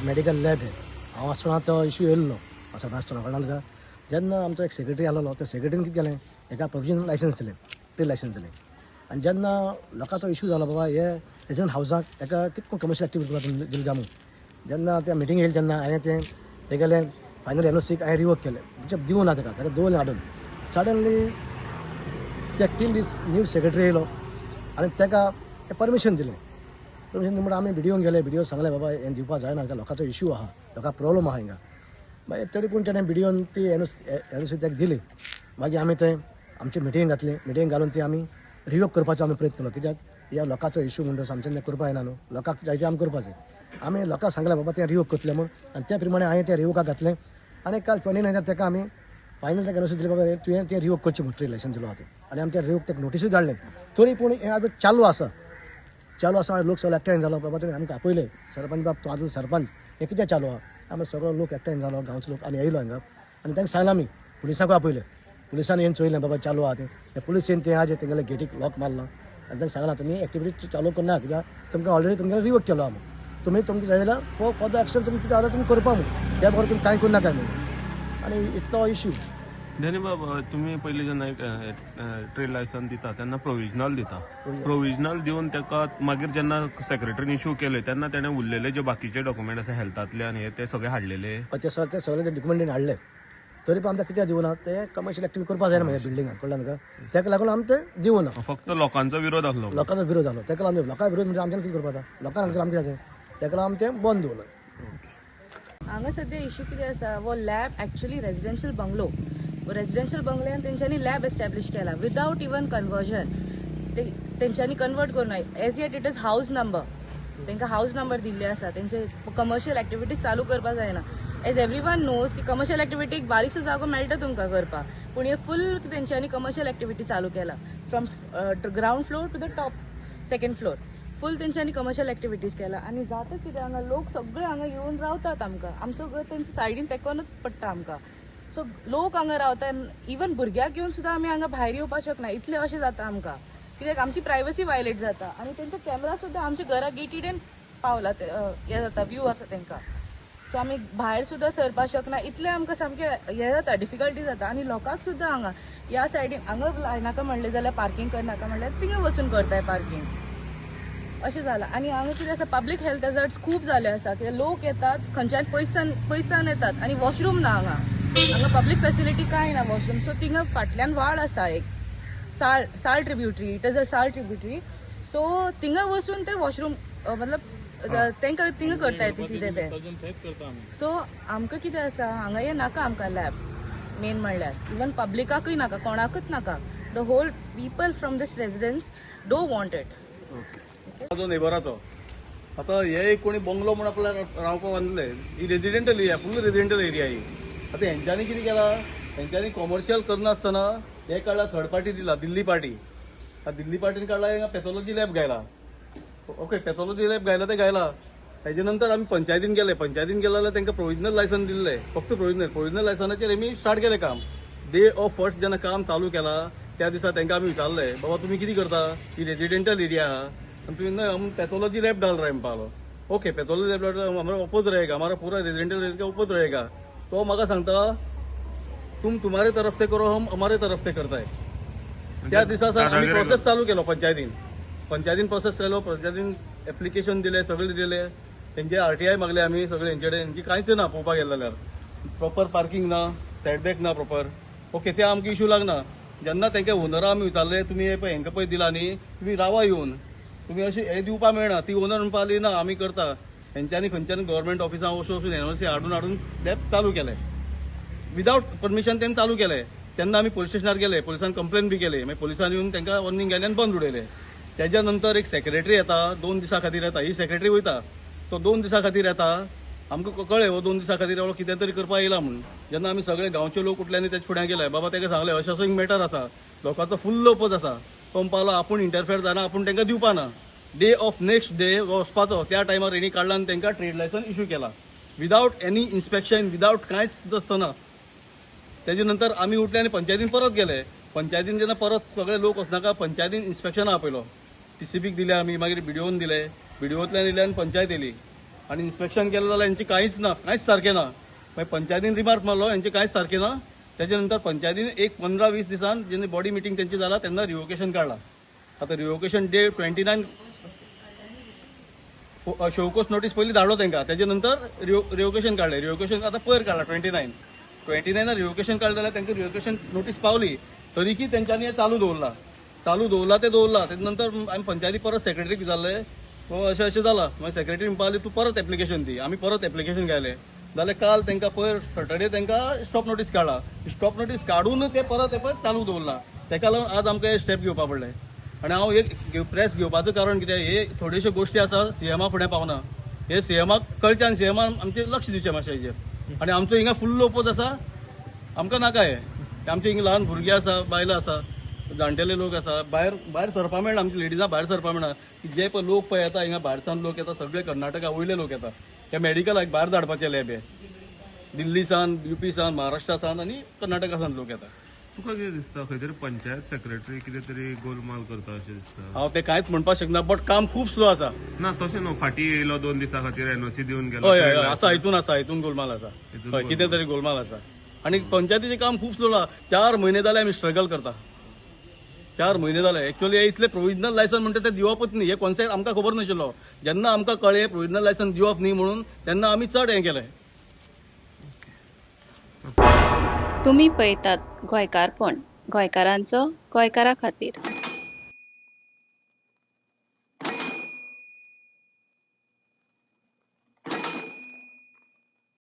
एक medical lab हें. हांव आसतना तो इशू येयल्लो आसतना आसतना, कळ्ळा तुका? जेन्ना आमचो एक सेक्रेटरी आसलेलो, त्या सेक्रेटरीन कितें केलें, हेका प्रोविजनल लायसन्स दिलें, ट्रेड लायसन्स दिलें. आनी जेन्ना लोकांचो इशू जालो, बाबा हे रेजिडंट हावजाक हेका कितको कमर्शियल एक्टिविटी करपाक दिली काय म्हूण, जेन्ना त्या मिटींग येयली तेन्ना हांवें तें तेगेलें फायनल एनओसीक हांवें रिवोक केलें, म्हणजे दिवं ना ताका, ताका दवरलें हाडून. सडनली त्या 3 दीस न्यू सेक्रेटरी येयलो आनी ताका तें परमिशन दिलें. परमिशन दिलें म्हणून आमी बिडिओन गेले. बिडिओ सांगलें, बाबा हें दिवपा जायना, कित्याक लोकांचो इशू आहा, लोकांक प्रॉब्लम आहा हिंगा. मागीर तरी पूण तेणें बिडिओन ती एनओसी ताका दिली. मागीर आमी थंय आमची मिटींग घातली. मिटींग घालून ती आमी रिवोक करपाचो आमी प्रयत्न केलो, कित्याक ह्या लोकांचो इशू म्हणटच आमच्यान तें करपा येना न्हू. लोकांक जाय तें आमी करपाचें. आमी लोकांक सांगलें, बाबा तें रिवोक करतलें म्हूण, आनी त्या प्रमाणे हांवें तें रिवोकाक घातलें आनी काल 29 ताका आमी फायनल ताका एनओसी दिली, बाबा तुवें तें रिवोक करचें म्हूण, ट्रेड लायसन्स दिलो आहा तें. आनी आमी तें रिवोक ताका नोटिसूय धाडलें. तरी पूण हें आजून चालू आसा, चालू आसा. लोक सगळे एकठांय जालो, बाबा तुमी आमकां आपयले, सरपंच बाब तूं आजून सरपंच, हें कितें चालू आहा? आमी सगळो लोक एकठांय जालो, गांवचो लोक, आनी येयलो हांगा आनी तांकां सांगलां. आमी पुलिसांकूय आपयले. पुलिसांनी येवन चोयलें, बाबा चालू आहा तें. ते पुलीस येवन तें आजे तेंगेले गेटीक लॉक मारलो आनी तांकां सांगलां, तुमी एक्टिविटी चालू करना, कित्याक तुमकां ऑलरेडी तुमकां रिवोक केलो आमी. तुमी तुमकां जाय जाल्यार फॉर the action तुमी कितें जाल्यार तुमी करपा म्हूण, त्या बरोबर तुमी कांय करनाका म्हणून. आनी इतलो इश्यू. देनी बाब, तुमी पयलीं जेन्ना एक ट्रेड लायसन दिता तेन्ना प्रोविजनल दिता. प्रोविजनल दिवन ताका मागीर जेन्ना सेक्रेटरीन इशू केले तेन्ना तेणें उरलेले जे बाकीचे डॉक्युमेंट आसा हेल्थांतले आनी हे ते सगळे हाडलेले? ते सगळे, ते सगळे डॉक्युमेंट हाडले. तरी पण आमकां कित्याक दिवना? ते कमर्शियल एक्टिविटी करपाक जायना म्हाज्या बिल्डिंगाक, कळ्ळें तुका? ताका लागून आमी ते दिवना. फक्त लोकांचो विरोध आसलो. लोकांचो विरोध जालो, ताका लागून. लोकां विरोध म्हणजे आमच्यान कितें करपाक? आतां लोकांक हांगसर आमकां जाता, ताका लागून आमी तें बंद दवरलें. हांगा सद्या इशू कितें आसा, हो lab actually residential bungalow. Residential बंगल्यान तेंच्यांनी लॅब एस्टॅब्लीश केला विदावट इवन कन्वर्जन. ते तेंच्यांनी कन्वर्ट करूं ना. As yet it is house number. तांकां हावज नंबर दिल्ले आसा. तेंचे कमर्शियल एक्टिविटीज चालू करपाक जायना. एज एवरी वन नोज की कमर्शियल एक्टिविटीक बारीकसो जागो मेळटा तुमकां करपाक, पूण हे फूल तेंच्यांनी कमर्शियल एक्टिविटी चालू केला. From ground floor to the top second floor full तेंच्यांनी कमर्शियल एक्टिविटीज केला. आनी जाता कितें, हांगा लोक सगळे हांगा येवन रावतात. आमकां आमचो घर तेंच्या सायडीन तेकोनच पडटा आमकां. सो लोक हांगा रावता. इवन भुरग्याक घेवन सुद्दां आमी हांगा भायर येवपाक शकना, इतलें अशें जाता आमकां, कित्याक आमची प्रायवसी वायलेट जाता. आनी तेंचो कॅमेरा सुद्दां आमच्या घरा गेटीडेन पावला ते, हें जाता, व्यू आसा तेंकां. सो आमी भायर सुद्दां सरपाक शकना, इतलें आमकां सामकें हें जाता, डिफिकल्टी जाता. आनी लोकांक सुद्दां हांगा ह्या सायडीन हांगा लायनाका म्हणलें जाल्यार, पार्कींग करनाका म्हणल्यार थिंगा वचून करताय पार्कींग, अशें जालां. आनी हांगा कितें आसा, पब्लीक हेल्थ हॅझर्ड्स खूब जाले आसा, कित्याक लोक येतात खंयच्यान पयसान पयसान येतात आनी वॉशरूम ना हांगा. हांगा पब्लीक फेसिलिटी कांय ना, वॉशरूम. सो थिंगा फाटल्यान व्हाळ आसा एक, साळ साळ tributary. It is a Sal tributary. So थिंगा वचून ते वॉशरूम, मतलब तांकां थिंगा करताय ते कितें ते. सो आमकां कितें आसा, हांगा हें नाका आमकां लॅब. मेन म्हणल्यार इवन पब्लिकाकूय नाका, कोणाकूच नाका. The whole people from this residence don't want it. जो नेबराचो आता हे एक कोणी बंगलो म्हूण आपल्याक रावपाक बांदले. ही residential area, full residential area ही. आतां हेंच्यांनी कितें केलां, हेंच्यांनी कॉमर्शियल करनासतना हे काडला, थर्ड पार्टी दिला, दिल्ली पार्टी. आतां दिल्ली पार्टीन काडला, हिंगा पॅथॉलॉजी लॅब घायला. ओके, पॅथॉलॉजी लॅब घायला ते घायला. तेजे नंतर आमी पंचायतीन गेले. पंचायतीन गेले जाल्यार तांकां प्रोविजनल लायसन दिल्लें, फक्त प्रोविजनल. प्रोविजनल लायसनाचेर हेमी स्टार्ट केलें काम. डे ऑफ फर्स्ट जेन्ना काम चालू केला त्या दिसा तांकां आमी विचारलें, बाबा तुमी कितें करता, ही रेजिडेंटल एरिया आहा आनी तुमी न्हय हम पैथोलॉजी लैब डाल रहे हैं म्हणपालो. ओके, पैथोलॉजी लैब डाल रहे हैं, हमारा ओपोज रहेगा, हमारा पूरा रेजिडेंटल एरिया ओपोज रहेगा. तो म्हाका सांगता, तुम तुम्हारे तरफ से करो, हम हमारे तरफ से करताय. त्या दिसा सर आमी प्रोसेस चालू केलो पंचायतीन. पंचायतीन प्रोसेस केलो, पंचायतीन एप्लिकेशन दिले, सगळे दिले. तेंचे आरटीआय मागले आमी सगळे हेंचे कडेन. हेंची कांयच ना. पळोवपाक गेले जाल्यार प्रॉपर पार्किंग ना, सेटबॅक ना प्रॉपर. ओके, ते आमकां इशू लागना. जेन्ना तेंके ओनरा आमी विचारले, तुमी हे पळय हेंकां पळय दिला न्ही, तुमी रावा येवन, तुमी अशी हे दिवपा मेळना. ती ओनर म्हणपा लागली, ना आमी करता. हेंच्यांनी खंयच्यान गव्हर्मेंट ऑफिसान वचून वचून एनओसी हाडून हाडून लॅब चालू केले. विदावट परमिशन तेमी चालू केले. तेन्ना आमी पोलीस स्टेशनार गेले, पोलिसान कंप्लेन बी केले. मागीर पोलिसांनी येवन तांकां वॉर्निंग गेले आनी बंद उडयले. तेज्या नंतर एक सेक्रेटरी येता, 2 दिसां खातीर येता. ही सेक्रेटरी वयता, तो 2 दिसां खातीर येता. आमकां कळ्ळें हो 2 दिसां खातीर एवढो कितें तरी करपाक येयला म्हूण. जेन्ना आमी सगळे गांवचे लोक उठले आनी तेच्या फुड्यान गेले, बाबा ताका सांगलें, अशें असो एक मॅटर आसा, लोकांचो फुल्ल ओपोज आसा. तो म्हणपाक आपूण इंटरफेर जायना, आपूण तांकां दिवपा ना. डे ऑफ नेक्स्ट डे वचपाचो त्या टायमार हेणी काडला आनी तांकां ट्रेड लायसन इशू केला विदावट एनी इन्स्पेक्शन, विदावट कांयच आसतना. तेजे नंतर आमी उठले आनी पंचायतीन परत गेले. पंचायतीन जेन्ना परत सगळे लोक वचनाका, पंचायतीन इन्स्पेक्शना आपयलो. टीसीपीक दिले आमी, मागीर बिडिओन दिले. बिडिओंतल्यान येयले आनी पंचायत येयली. आनी इन्स्पेक्शन केलें जाल्यार हेंचें कांयच ना, कांयच सारकें ना. मागीर पंचायतीन रिमार्क मारलो हेंचें कांयच सारकें ना. तेजे नंतर पंचायतीन एक 15-20 दिसान जेन्ना बॉडी मिटींग तेंची जाला तेन्ना रिवोकेशन काडला. आतां revocation day 29 show cause notice पयलीं धाडलो तांकां, तेजे नंतर रिवोकेशन काडलें. रिवोकेशन आतां पयर काडला 29. 29 रिवोकेशन काडलें जाल्यार तांकां रिवोकेशन नोटीस पावली तरीकी तेंच्यांनी हें चालू दवरलां. चालू दवरलां तें दवरलां. तेजे नंतर आमी पंचायती परत सेक्रेटरीक विचारलें, बाबा अशें अशें जालां. मागीर सेक्रेटरी म्हणपाक लागली तूं परत एप्लिकेशन दी. आमी परत एप्लिकेशन घायलें जाल्यार काल तांकां पयर सटर्डे तांकां स्टॉप नोटीस काडला. स्टॉप नोटीस काडून ते परत हे परत चालू दवरलां. तेका लागून आज आमकां हे स्टेप घेवपा पडले. आनी हांव एक प्रेस घेवपाचो कारण कितें, हे थोड्योश्यो गोश्टी आसा सीएमा फुडें पावना. हे सीएमाक कळचें आनी सीएमान आमचें लक्ष दिवचें मातशें हेजेर. आनी आमचो हिंगा फुल्ल ओपोज आसा, आमकां नाका हें. आमचे हिंगा ल्हान भुरगीं आसा, बायलां आसा, जाणटेले लोक आसा, भायर भायर सरपा मेळना, आमची लेडिजां भायर सरपा मेळना. की जे पळय लोक पळय येता हिंगा, भायर सावन लोक येता, सगळे कर्नाटका वयले लोक येता. हे मेडिकलाक भायर धाडपाचे लॅब हे दिल्ली सावन, युपी सावन, महाराष्ट्रा सावन आनी कर्नाटका सावन लोक येता. तुका कितें दिसता, खंय तरी पंचायत सेक्रेटरी कितें तरी गोलमाल करता अशें दिसता? हांव ते कांयच म्हणपाक शकना, बट काम खूब स्लो आसा. ना तशें न्हू, फाटीं येयलो 2 दिसां खातीर एनओसी दिवन गेलो. हय हय हय, आसा हितून, आसा हितून गोलमाल आसा. हितून. हय, कितें तरी गोलमाल आसा. आनी पंचायतीचें काम खूब स्लो आसा. 4 म्हयने जाले आमी स्ट्रगल करता, 4 म्हयने जाले. एक्चुअली हे इतले प्रोविजनल लायसन म्हणटा ते दिवपच न्ही, हे कॉन्सेप्ट आमकां खबर नाशिल्लो. जेन्ना आमकां कळ्ळें प्रोविजनल लायसन दिवप न्ही म्हणून, तेन्ना आमी चड हें केलें. तुमी पळयतात गोंयकारपण, गोंयकारांचो गोंयकारा खातीर.